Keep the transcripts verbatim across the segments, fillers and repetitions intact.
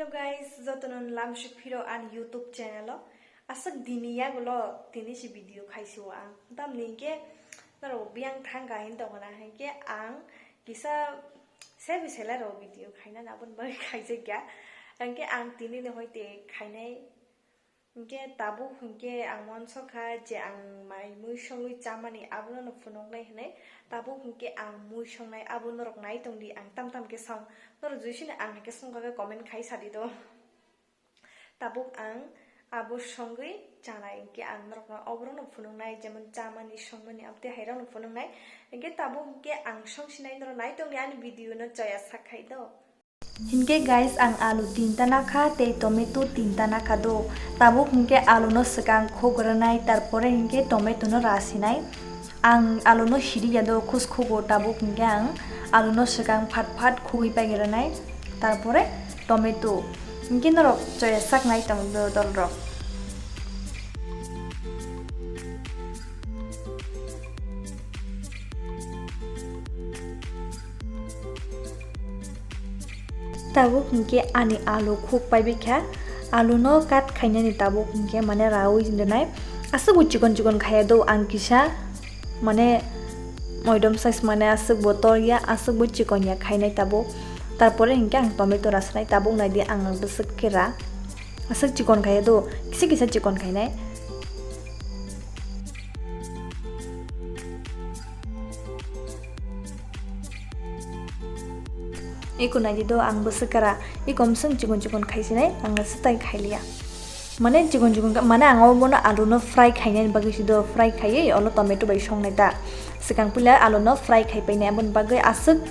Guys, jotono lamsuk phiro ani YouTube channel o. Aswk dini yagulo tini si video khaisio ang. Tamni hinkhe norok biyang thangkha hin tongkha na hinkhe ang kisa sebi selai rok video khaina aboni bagwi khaijakya. Hinkhe ang tini ni hoite khainai. Hinkhe tabuk hinkhe ang uansukha je ang mai mui songwi chamani abono no phunuknai hinwi. Tabuk hinkhe ang mui songnai abo norok nai tongdi, ang tam tam khe song. Norok jui sini ang hinkhe songkha khe comment khai sadi do. Tabuk ang abo songwi chanai hinkhe ang norokno oborokno phunuknai, jemon chamani songmani abotwi hairokno phunuknai. Hinkhe tabuk hinkhe ang songsinai norok nai tongdi ani video no choya sak khai do. Hinkhe guys, ang alu tinta nakha tei tomato tinta nakha do. Tabuk hinkhe alu no swkang khuk rwnai, tarpore hinkhe tomato no rasinai. Ang alu no siriya do, khus khugo, tabuk hinkhe ang alu no swkang phat phat khugwi pai rwnai, tarpore tomato. Hinkhe norok choya sak nai tong do dol rok. Tabuk hinkhe ani alu khuk paibai kha, alu no cut khainani tabuk hinkhe mane raui rinai. Aswk bo chikon chikon khaiya do ang kisa, mane medium size mane aswk bo torya, aswk bo chikon ya khainai tabuk. Tarpore hinkhe ang tomato rasinai, tabuk naidi ang bwswk khe ra. Aswk chikon khaiya do, kisa kisa chikon khainai. Eko naidi do ang bwswk kara, eko mswng chikon chikon khaisinai, ang swtai khailiya. Mane chikon chikon kha, mane ang obono alu no fry khainani bagwi si do, fry khaiwi olo tomato bai songnai ta. Swkang puila alu no fry khai painai, aboni bagwi aswk.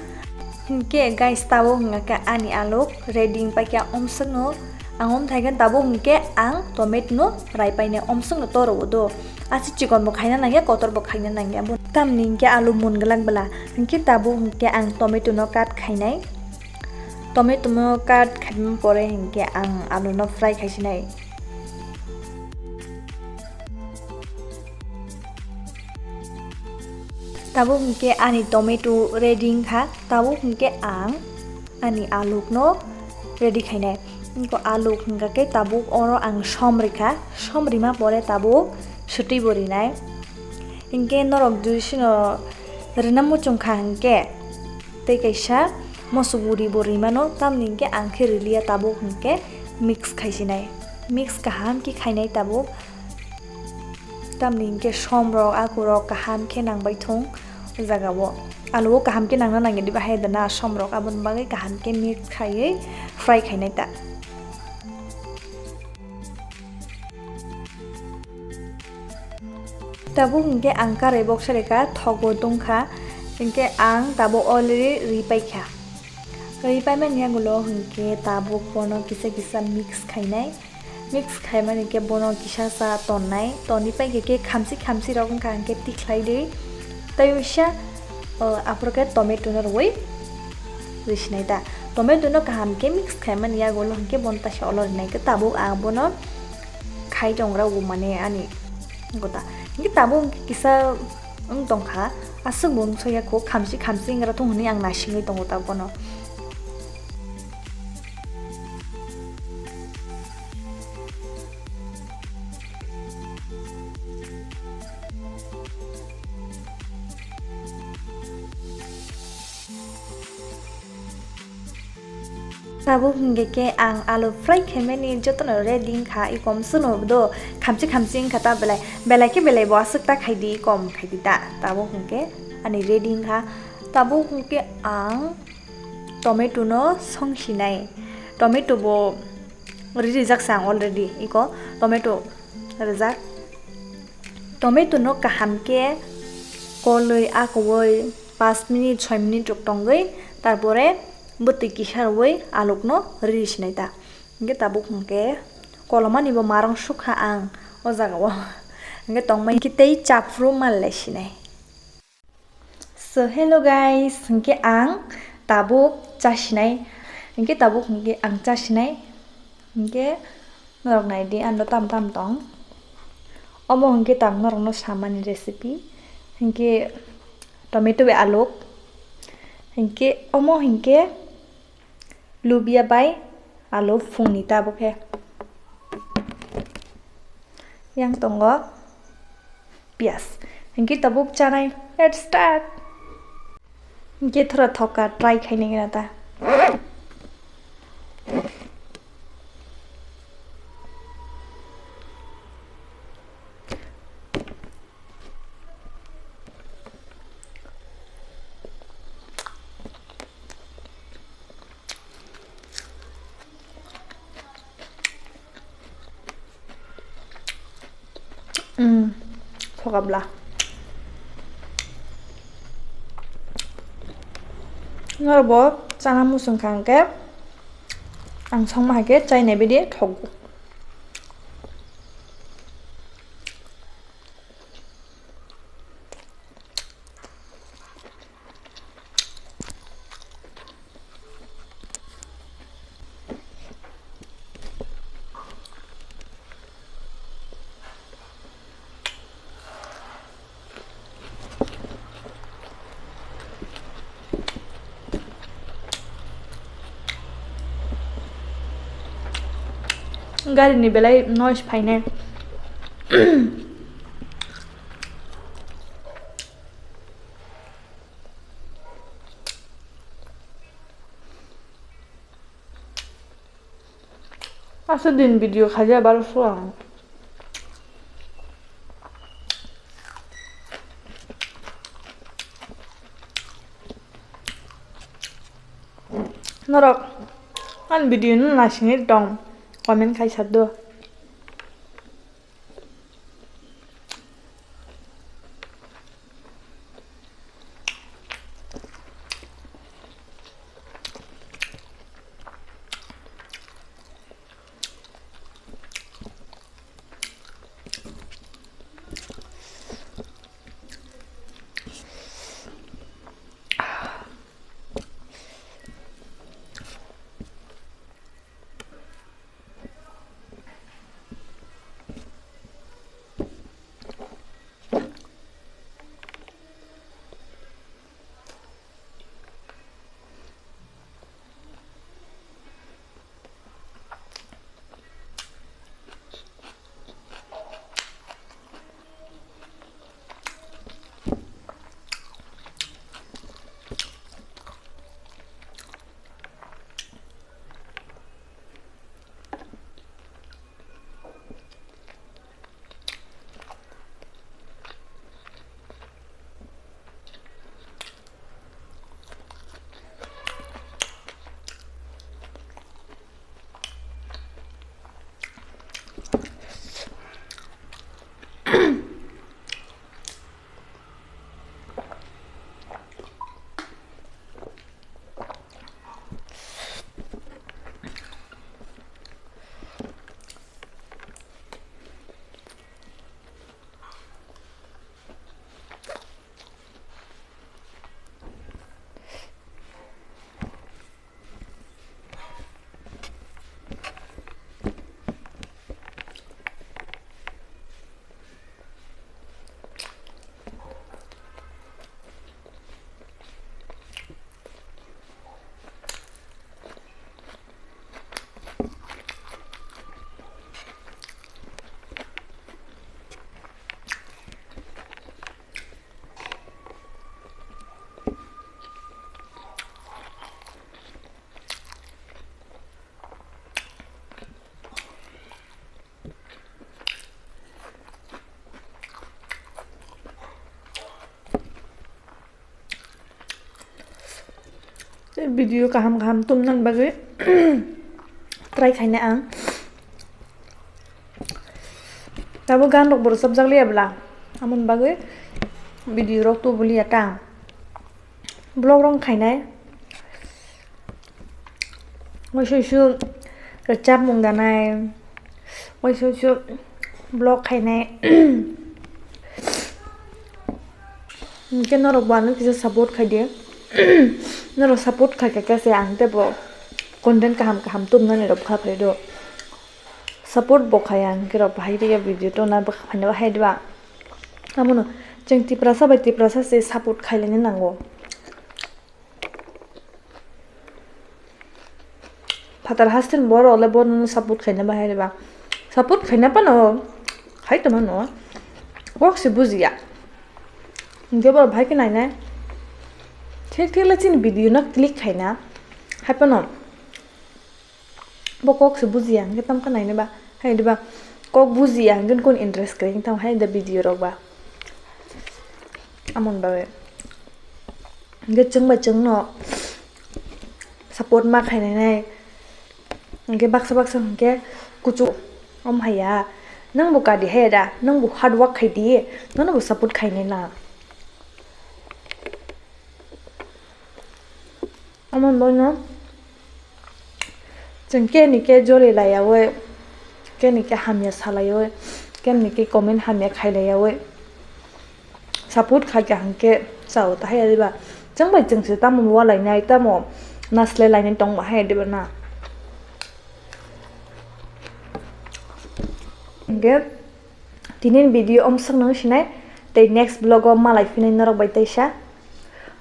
Hinkhe guys, tabuk hwnkha khe ani alu ready wng paikha, omswkno ang omthai khe tabuk hinkhe ang tomato no rai painai, omswkno toro o do. Aswk chikon bo khaina nangya, kotor bo khaina nangya, bo tamni hinkhe alu mun glak bwla. Hinkhe tabuk hinkhe ang tomato no cut khainai. Tomato no cut khaima pore hinkhe ang alu no fry khaisinai. Tabuk hinkhe ani tomato ready wngkha, tabuk hinkhe ang ani alukno ready khainai. Wngkha aluk hwnkha khe tabuk oro ang som rikha, som rima pore tabuk swtwi bo rinai. Hinkhe norok jodi sino rina muchungkha hinkhe tei kaisa mosok buri bo rimano, tamni hinkhe ang khe riliya, tabuk hinkhe mix khaisinai, mix kaham khe khainai tabuk. Tamni hinkhe somrok akurok kaham khe nangbai thung o jagao. Alu o kaham khe nangna nangya diba hai dana somrok, aboni bagwi kaham khe mix khaiwi fry khainai ta. Tabuk hinkhe ang karai boksa rikha, thogo tongkha, hinkhe ang tabuk already ri paikha. Ri paimani yagulo hinkhe tabuk bono kisa kisa mix khainai. Mix khaimani khe bono kisa sa tonnai, toni pai khe khamsi khamsi rok wngkha hinkhe tikhlai di. Tai uaisa, o, aphuru khe tomato no rwui risinai ta. Tomato no kaham khe mix khaimani yagulo hinkhe bono taisa olo rinai khe tabuk ang bono khai tongra o mane ani gota. Hinkhe tabuk kisa wng tongkha, aswk bo wng soya kho, khamsi khamsi wngra thung hwnwi ang naisingwi tongo tabuk bono. Tabuk hinkhe khe ang alu fry khaimani jotono ready wngkha, ikom swno do khamsi khamsi wngkha ta belai, belai khe belai bo aswk ta khaidi, ikom khaidi ta. Tabuk hinkhe ani ready wngkha. Tabuk hinkhe ang tomato no songsinai. Tomato bo ri rijak sa ang already, iko tomato rijak. Tomato no kaham khe kolwi akowi pas minute soi minute rok tongwi, tarpore bwtwi kisa rwui aluk no ri sinai ta. Hinkhe tabuk hinkhe kolomani bo marang sukha ang o jaga o. Hinkhe tongmani khe tei chapru mal lai sinai. So hello guys, hinkhe ang tabuk chasinai, hinkhe tabuk hinkhe ang chasinai, hinkhe norok naidi ano tam tam tong. Omo hinkhe tang norokno samani recipe, hinkhe tomato bai aluk, hinkhe omo hinkhe lubia bai Alu phungni tabuk khe. Yang tongo piyaj. Hinkhe tabuk chanai. Let's start. Hinkhe thora thoka try khainai gana ta. Umm, thokabla. Norokbo chana muchung kha hwnkhe, ang songma hai khe chainai bidi thokgo. Gari ni belai noise phainai. Aswk din video khaijak baro sua ang. Norok ani video no naisingwi tong, comment khai sa do. Tei video kaham kaham tumnani bagwi try khainai ang. Tabuk gan rok bo rwchapjak liya bwla, amoni bagwi video rok tubu liya ta. Vlog rok khainai. Waisa waisa rwchapmung danai, waisa waisa vlog khainai. Hinkhe norok bo ano kisa support khaidi. Norok support khaikha khe se ang teibo content kaham kaham tubunani rok bwkha phaido. Support bo khaiya hinkhe rok bahai rwya video tubuna bwkha phaina bahai diba. Abono chwng Tiprasa bai Tiprasa se support khailaina nango. Phatar hasten borok le bono support khaina bahai ba. Support khaina pano khai tongma no. Kok se bujiya. Hinkhe borok bahai khe nainai. Thik thik le chini video no click khaina. Hai pano. Bo kok se bujiya hinkhe tam kha nainai ba. Hai diba kok bujiya hinkhe kun interest kwrwi tam hai da video rok ba. Amon babe. Hinkhe chwng bai chwng no support ma khainai nai. Hinkhe baksa baksa hinkhe kuchu om haya. Nang bo kadi haya da, nang bo hard work khai di, nono bo support khainai na. Amon boino chwng keni ke jori laiyawi, keni ke hamya salaiwi, keni ke comment hamya khailaiyawi. Support khaikha hinkhe chao ta haya diba. Chwng bai chwng se tamo walainai, tamo naslai lainai tongma haya diba na. Hinkhe tini video omsok nang sinai, tei next vlog o malai phinai norok bai teisa.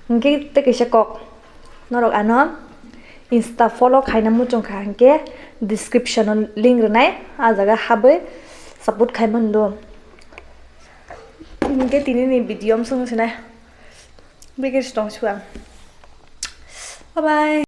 Hinkhe tei kaisa kok, norok ano Insta follow khaina muchung kha hinkhe description o link rwnai, a jaga habwi support khai mando. Hinkhe tini ni video omsok nang sinai, bikis tong suang. Bye bye.